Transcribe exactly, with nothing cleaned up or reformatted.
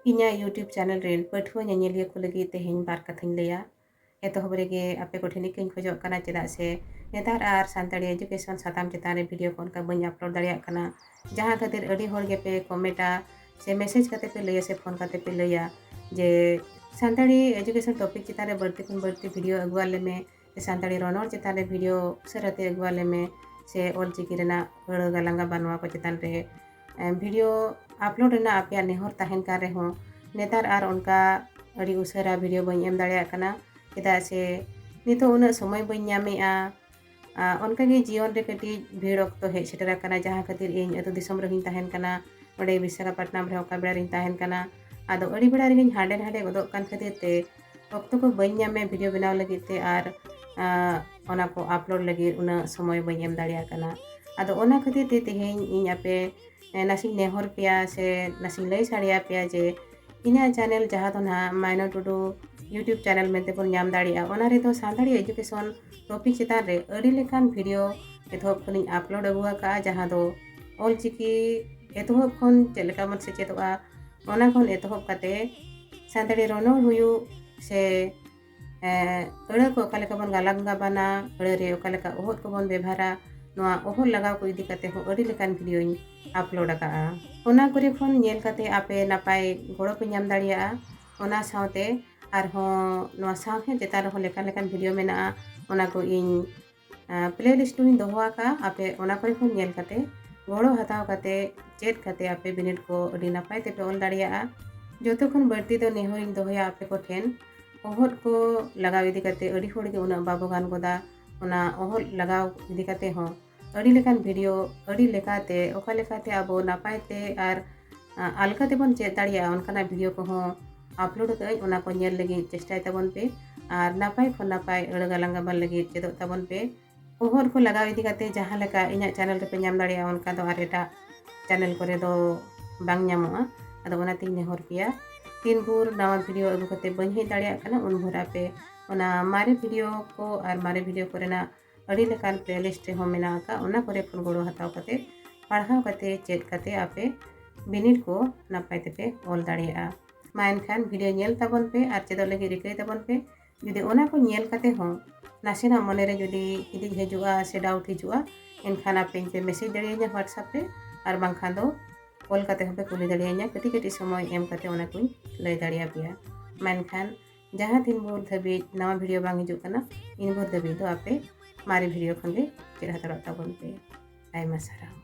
ᱤᱧᱟᱹᱜ YouTube channel ᱨᱮᱱ ᱯᱟᱹᱴᱷᱩᱣᱟᱹ ᱧᱮᱧᱮᱞᱤᱭᱟᱹ ᱠᱚ ᱞᱟᱹᱜᱤᱫ ᱛᱮᱦᱮᱧ ᱵᱟᱨ ᱠᱟᱛᱷᱟᱧ ᱞᱟᱹᱭᱟ᱾ ᱮᱛᱚᱦᱚᱵ ᱨᱮᱜᱮ ᱟᱯᱮ ᱠᱚᱴᱷᱮᱱ ᱤᱠᱟᱹᱧ ᱠᱷᱚᱡᱚᱜ ᱠᱟᱱᱟ, ᱪᱮᱫᱟᱜ ᱥᱮ ᱱᱮᱛᱟᱨ ᱟᱨ ᱥᱟᱱᱛᱟᱲᱤ education ᱥᱟᱛᱟᱢ ᱪᱮᱛᱟᱱ ᱨᱮ video ᱠᱚ ᱚᱱᱠᱟ ᱵᱟᱹᱧ upload ᱫᱟᱲᱮᱭᱟᱜ ᱠᱟᱱᱟ, ᱡᱟᱦᱟᱸ ᱠᱷᱟᱹᱛᱤᱨ ᱟᱹᱰᱤ ᱦᱚᱲ ᱜᱮᱯᱮ commentᱟ ᱥᱮ message ᱠᱟᱛᱮ ᱯᱮ ᱞᱟᱹᱭᱟ ᱥᱮ phone ᱠᱟᱛᱮ ᱯᱮ ᱞᱟᱹᱭᱟ ᱡᱮ ᱥᱟᱱᱛᱟᱲᱤ education topic ᱪᱮᱛᱟᱱ ᱨᱮ ᱵᱟᱹᱲᱛᱤ ᱠᱷᱚᱱ ᱵᱟᱹᱲᱛᱤ video ᱟᱹᱜᱩ ᱟᱞᱮ ᱢᱮ, ᱥᱮ ᱥᱟᱱᱛᱟᱲᱤ ᱨᱚᱱᱚᱲ ᱪᱮᱛᱟᱱ ᱨᱮ video ᱩᱥᱟᱹᱨᱟ ᱛᱮ ᱟᱹᱜᱩ ᱟᱞᱮ ᱢᱮ, ᱥᱮ ᱚᱞᱪᱤᱠᱤ ᱨᱮᱱᱟᱜ ᱟᱹᱲᱟᱹ ᱜᱟᱞᱟᱝ ᱜᱟᱵᱟᱱ ᱱᱚᱣᱟ ᱠᱚ ᱪᱮᱛᱟᱱ ᱨᱮ video upload ᱨᱮᱱᱟᱜ ᱟᱯᱮᱭᱟᱜ ᱱᱮᱦᱚᱨ ᱛᱟᱦᱮᱱ ᱠᱟᱱ ᱨᱮᱦᱚᱸ, ᱱᱮᱛᱟᱨ ᱟᱨ ᱚᱱᱠᱟ ᱟᱹᱰᱤ ᱩᱥᱟᱹᱨᱟ video ᱵᱟᱹᱧ ᱮᱢ ᱫᱟᱲᱮᱭᱟᱜ ᱠᱟᱱᱟ, ᱪᱮᱫᱟᱜ ᱥᱮ ᱱᱤᱛᱚᱜ ᱩᱱᱟᱹᱜ ᱥᱚᱢᱚᱭ ᱵᱟᱹᱧ ᱧᱟᱢᱮᱜᱼᱟ᱾ ᱟᱨ ᱚᱱᱠᱟᱜᱮ ᱡᱤᱭᱚᱱ ᱨᱮ ᱠᱟᱹᱴᱤᱡ ᱵᱷᱤᱲ ᱚᱠᱛᱚ ᱦᱮᱡ ᱥᱮᱴᱮᱨ ᱟᱠᱟᱱᱟ, ᱡᱟᱦᱟᱸ ᱠᱷᱟᱹᱛᱤᱨ ᱤᱧ ᱟᱹᱛᱩ ᱫᱤᱥᱚᱢ ᱨᱮᱦᱚᱸᱧ ᱛᱟᱦᱮᱱ ᱠᱟᱱᱟ, ᱱᱚᱰᱮ ᱵᱤᱥᱟᱠᱷᱟᱯᱟᱴᱱᱟᱢ ᱨᱮᱦᱚᱸ ᱚᱠᱟ ᱵᱮᱲᱟ ᱨᱤᱧ ᱛᱟᱦᱮᱱ ᱠᱟᱱᱟ᱾ ᱟᱫᱚ ᱟᱹᱰᱤ ᱵᱮᱲᱟ ᱨᱮᱜᱮᱧ ᱦᱟᱸᱰᱮ ᱱᱟᱰᱮ ᱜᱚᱫᱚᱜ ᱠᱟᱱ ᱠᱷᱟᱹᱛᱤᱨ ᱛᱮ ᱚᱠᱛᱚ ᱠᱚ ᱵᱟᱹᱧ ᱧᱟᱢᱮ video ᱵᱮᱱᱟᱣ ᱞᱟᱹᱜᱤᱫ ᱛᱮ, ᱟᱨ ᱟᱸ, ᱚᱱᱟ ᱠᱚ upload ᱞᱟᱹᱜᱤᱫ ᱩᱱᱟᱹᱜ ᱥᱚᱢᱚᱭ ᱵᱟᱹᱧ ᱮᱢ ᱫᱟᱲᱮᱭᱟᱜ ᱠᱟᱱᱟ᱾ ᱟᱫᱚ ᱚᱱᱟ ᱠᱷᱟᱹᱛᱤᱨ ᱛᱮ ᱛᱮᱦᱮᱧ ᱤᱧ ᱟᱯᱮ, ᱮ, ᱱᱟᱥᱮᱧ ᱱᱮᱦᱚᱨ ᱯᱮᱭᱟ ᱥᱮ ᱱᱟᱥᱮᱧ ᱞᱟᱹᱭ ᱥᱟᱰᱮᱭᱟᱯᱮᱭᱟ ᱡᱮ ᱤᱧᱟᱹᱜ channel ᱡᱟᱦᱟᱸ ᱫᱚ ᱱᱟᱦᱟᱜ ᱢᱟᱭᱱᱟ ᱴᱩᱰᱩ YouTube channel ᱢᱮᱱᱛᱮ ᱵᱚᱱ ᱧᱟᱢ ᱫᱟᱲᱮᱭᱟᱜᱼᱟ, ᱚᱱᱟ ᱨᱮᱫᱚ ᱥᱟᱱᱛᱟᱲᱤ education topic ᱪᱮᱛᱟᱱ ᱨᱮ ᱟᱹᱰᱤ ᱞᱮᱠᱟᱱ video ᱮᱛᱚᱦᱚᱵ ᱠᱷᱚᱱᱤᱧ upload ᱟᱹᱜᱩ ᱟᱠᱟᱫᱼᱟ, ᱡᱟᱦᱟᱸ ᱫᱚ ᱚᱞᱪᱤᱠᱤ ᱮᱛᱚᱦᱚᱵ ᱠᱷᱚᱱ ᱪᱮᱫ ᱞᱮᱠᱟ ᱵᱚᱱ ᱥᱮᱪᱮᱫᱚᱜᱼᱟ, ᱚᱱᱟ ᱠᱷᱚᱱ ᱮᱛᱚᱦᱚᱵ ᱠᱟᱛᱮ ᱥᱟᱱᱛᱟᱲᱤ ᱨᱚᱱᱚᱲ ᱦᱩᱭᱩᱜ ᱥᱮ, ᱮ, ᱟᱹᱲᱟᱹ ᱠᱚ ᱚᱠᱟ ᱞᱮᱠᱟ ᱵᱚᱱ ᱜᱟᱞᱟᱝ ᱜᱟᱵᱟᱱᱟ, ᱟᱹᱲᱟᱹ ᱨᱮ ᱚᱠᱟ ᱞᱮᱠᱟ ᱚᱦᱚᱫ ᱠᱚᱵᱚᱱ ᱵᱮᱵᱷᱟᱨᱟ, ᱱᱚᱣᱟ ᱚᱦᱚᱫ ᱞᱟᱜᱟᱣ ᱠᱚ ᱤᱫᱤ ᱠᱟᱛᱮ ᱦᱚᱸ ᱟᱹᱰᱤ ᱞᱮᱠᱟᱱ videoᱧ upload ᱟᱠᱟᱫᱼᱟ᱾ ᱚᱱᱟ ᱠᱚᱨᱮ ᱠᱷᱚᱱ ᱧᱮᱞ ᱠᱟᱛᱮ ᱟᱯᱮ ᱱᱟᱯᱟᱭ ᱜᱚᱲᱚ ᱯᱮ ᱧᱟᱢ ᱫᱟᱲᱮᱭᱟᱜᱼᱟ᱾ ᱚᱱᱟ ᱥᱟᱶᱛᱮ ᱟᱨᱦᱚᱸ ᱱᱚᱣᱟ ᱥᱟᱶᱦᱮᱫ ᱪᱮᱛᱟᱱ ᱨᱮᱦᱚᱸ ᱞᱮᱠᱟᱱ ᱞᱮᱠᱟᱱ video ᱢᱮᱱᱟᱜᱼᱟ, ᱚᱱᱟ ᱠᱚ ᱤᱧ, ᱟ, playlist ᱦᱚᱸᱧ ᱫᱚᱦᱚ ᱟᱠᱟᱫᱼᱟ᱾ ᱟᱯᱮ ᱚᱱᱟ ᱠᱚᱨᱮ ᱠᱷᱚᱱ ᱧᱮᱞ ᱠᱟᱛᱮ, ᱜᱚᱲᱚ ᱦᱟᱛᱟᱣ ᱠᱟᱛᱮ, ᱪᱮᱫ ᱠᱟᱛᱮ ᱟᱯᱮ ᱵᱤᱱᱤᱰ ᱠᱚ ᱟᱹᱰᱤ ᱱᱟᱯᱟᱭ ᱛᱮᱯᱮ ᱚᱞ ᱫᱟᱲᱮᱭᱟᱜᱼᱟ᱾ ᱡᱚᱛᱚ ᱠᱷᱚᱱ ᱵᱟᱹᱲᱛᱤ ᱫᱚ ᱱᱮᱦᱚᱨᱤᱧ ᱫᱚᱦᱚᱭᱟ ᱟᱯᱮ ᱠᱚᱴᱷᱮᱱ, ᱚᱦᱚᱫ ᱠᱚ ᱞᱟᱜᱟᱣ ᱤᱫᱤ ᱠᱟᱛᱮ ᱟᱹᱰᱤ ᱦᱚᱲ ᱜᱮ ᱩᱱᱟᱹᱜ ᱵᱟᱵᱚ ᱜᱟᱱ ᱜᱚᱫᱟ᱾ ᱚᱱᱟ ᱚᱦᱚᱫ ᱞᱟᱜᱟᱣ ᱤᱫᱤ ᱠᱟᱛᱮ ᱦᱚᱸ ᱟᱹᱰᱤ ᱞᱮᱠᱟᱱ video, ᱟᱹᱰᱤ ᱞᱮᱠᱟᱛᱮ ᱚᱠᱟ ᱞᱮᱠᱟᱛᱮ ᱟᱵᱚ ᱱᱟᱯᱟᱭ ᱛᱮ ᱟᱨ, ᱟ, ᱟᱞᱜᱟ ᱛᱮᱵᱚᱱ ᱪᱮᱫ ᱫᱟᱲᱮᱭᱟᱜᱼᱟ, ᱚᱱᱠᱟᱱᱟᱜ video ᱠᱚᱦᱚᱸ upload ᱟᱠᱟᱫᱟᱹᱧ, ᱚᱱᱟ ᱠᱚ ᱧᱮᱞ ᱞᱟᱹᱜᱤᱫ ᱪᱮᱥᱴᱟᱭ ᱛᱟᱵᱚᱱ ᱯᱮ᱾ ᱟᱨ ᱱᱟᱯᱟᱭ ᱠᱷᱚᱱ ᱱᱟᱯᱟᱭ ᱟᱹᱲᱟᱹ ᱜᱟᱞᱟᱝ ᱜᱟᱵᱟᱱ ᱞᱟᱹᱜᱤᱫ ᱪᱮᱫᱚᱜ ᱛᱟᱵᱚᱱ ᱯᱮ᱾ ᱚᱦᱚᱫ ᱠᱚ ᱞᱟᱜᱟᱣ ᱤᱫᱤ ᱠᱟᱛᱮ ᱡᱟᱦᱟᱸ ᱞᱮᱠᱟ ᱤᱧᱟᱹᱜ channel ᱨᱮᱯᱮ ᱧᱟᱢ ᱫᱟᱲᱮᱭᱟᱜᱼᱟ, ᱚᱱᱠᱟ ᱫᱚ ᱟᱨ ᱮᱴᱟᱜ channel ᱠᱚᱨᱮ ᱫᱚ ᱵᱟᱝ ᱧᱟᱢᱚᱜᱼᱟ᱾ ᱟᱫᱚ ᱚᱱᱟᱛᱤᱧ ᱱᱮᱦᱚᱨ ᱯᱮᱭᱟ, ᱛᱤᱱ ᱵᱷᱳᱨ ᱱᱟᱣᱟ video ᱟᱹᱜᱩ ᱠᱟᱛᱮ ᱵᱟᱹᱧ ᱦᱮᱡ ᱫᱟᱲᱮᱭᱟᱜ ᱠᱟᱱᱟ, ᱩᱱ ᱵᱷᱳᱨ ᱟᱯᱮ ᱚᱱᱟ ᱢᱟᱨᱮ video ᱠᱚ ᱟᱨ ᱢᱟᱨᱮ video ᱠᱚᱨᱮᱱᱟᱜ ᱟᱹᱰᱤ ᱞᱮᱠᱟᱱ playlist ᱨᱮᱦᱚᱸ ᱢᱮᱱᱟᱜ ᱟᱠᱟᱫ, ᱚᱱᱟ ᱠᱚᱨᱮ ᱠᱷᱚᱱ ᱜᱚᱲᱚ ᱦᱟᱛᱟᱣ ᱠᱟᱛᱮ, ᱯᱟᱲᱦᱟᱣ ᱠᱟᱛᱮ, ᱪᱮᱫ ᱠᱟᱛᱮ ᱟᱯᱮ ᱵᱤᱱᱤᱰ ᱠᱚ ᱱᱟᱯᱟᱭ ᱛᱮᱯᱮ ᱚᱞ ᱫᱟᱲᱮᱭᱟᱜᱼᱟ᱾ ᱢᱟ ᱮᱱᱠᱷᱟᱱ ᱵᱷᱤᱰᱤᱭᱳ ᱧᱮᱞ ᱛᱟᱵᱚᱱ ᱯᱮ ᱟᱨ ᱪᱮᱫᱚᱜ ᱞᱟᱹᱜᱤᱫ ᱨᱤᱠᱟᱹᱭ ᱛᱟᱵᱚᱱ ᱯᱮ᱾ ᱡᱩᱫᱤ ᱚᱱᱟ ᱠᱚ ᱧᱮᱞ ᱠᱟᱛᱮ ᱦᱚᱸ ᱱᱟᱥᱮᱱᱟᱜ ᱢᱚᱱᱮᱨᱮ ᱡᱩᱫᱤ ᱦᱤᱫᱤᱡ ᱦᱤᱡᱩᱜᱼᱟ ᱥᱮ ᱰᱟᱣᱩᱴ ᱦᱤᱡᱩᱜᱼᱟ, ᱮᱱᱠᱷᱟᱱ ᱟᱯᱮ ᱤᱧ ᱯᱮ ᱢᱮᱥᱮᱡᱽ ᱫᱟᱲᱮᱭᱟᱹᱧᱟ WhatsApp ᱨᱮ, ᱟᱨ ᱵᱟᱝᱠᱷᱟᱱ ᱫᱚ ᱠᱚᱞ ᱠᱟᱛᱮ ᱦᱚᱸᱯᱮ ᱠᱩᱞᱤ ᱫᱟᱲᱮᱭᱟᱹᱧᱟ᱾ ᱠᱟᱹᱴᱤᱡ ᱠᱟᱹᱴᱤᱡ ᱥᱚᱢᱚᱭ ᱮᱢ ᱠᱟᱛᱮ ᱚᱱᱟ ᱠᱚᱧ ᱞᱟᱹᱭ ᱫᱟᱲᱮᱭᱟᱯᱮᱭᱟ᱾ ᱢᱮᱱᱠᱷᱟᱱ ᱡᱟᱦᱟᱸ ᱛᱤᱱ ᱵᱷᱳᱨ ᱫᱷᱟᱹᱵᱤᱡ ᱱᱟᱣᱟ ᱵᱷᱤᱰᱤᱭᱳ ᱵᱟᱝ ᱦᱤᱡᱩᱜ ᱠᱟᱱᱟ, ᱤᱱ ᱵᱷᱳᱨ ᱫᱷᱟᱹᱵᱤᱡ ᱫᱚ ᱟᱯᱮ ᱢᱟᱨᱮ ᱵᱷᱤᱰᱤᱭᱳ ᱠᱷᱚᱱ ᱜᱮ ᱪᱮᱫ ᱦᱟᱛᱟᱲᱚᱜ ᱛᱟᱵᱚᱱ ᱯᱮ᱾ ᱟᱭᱢᱟ ᱥᱟᱨᱦᱟᱣ᱾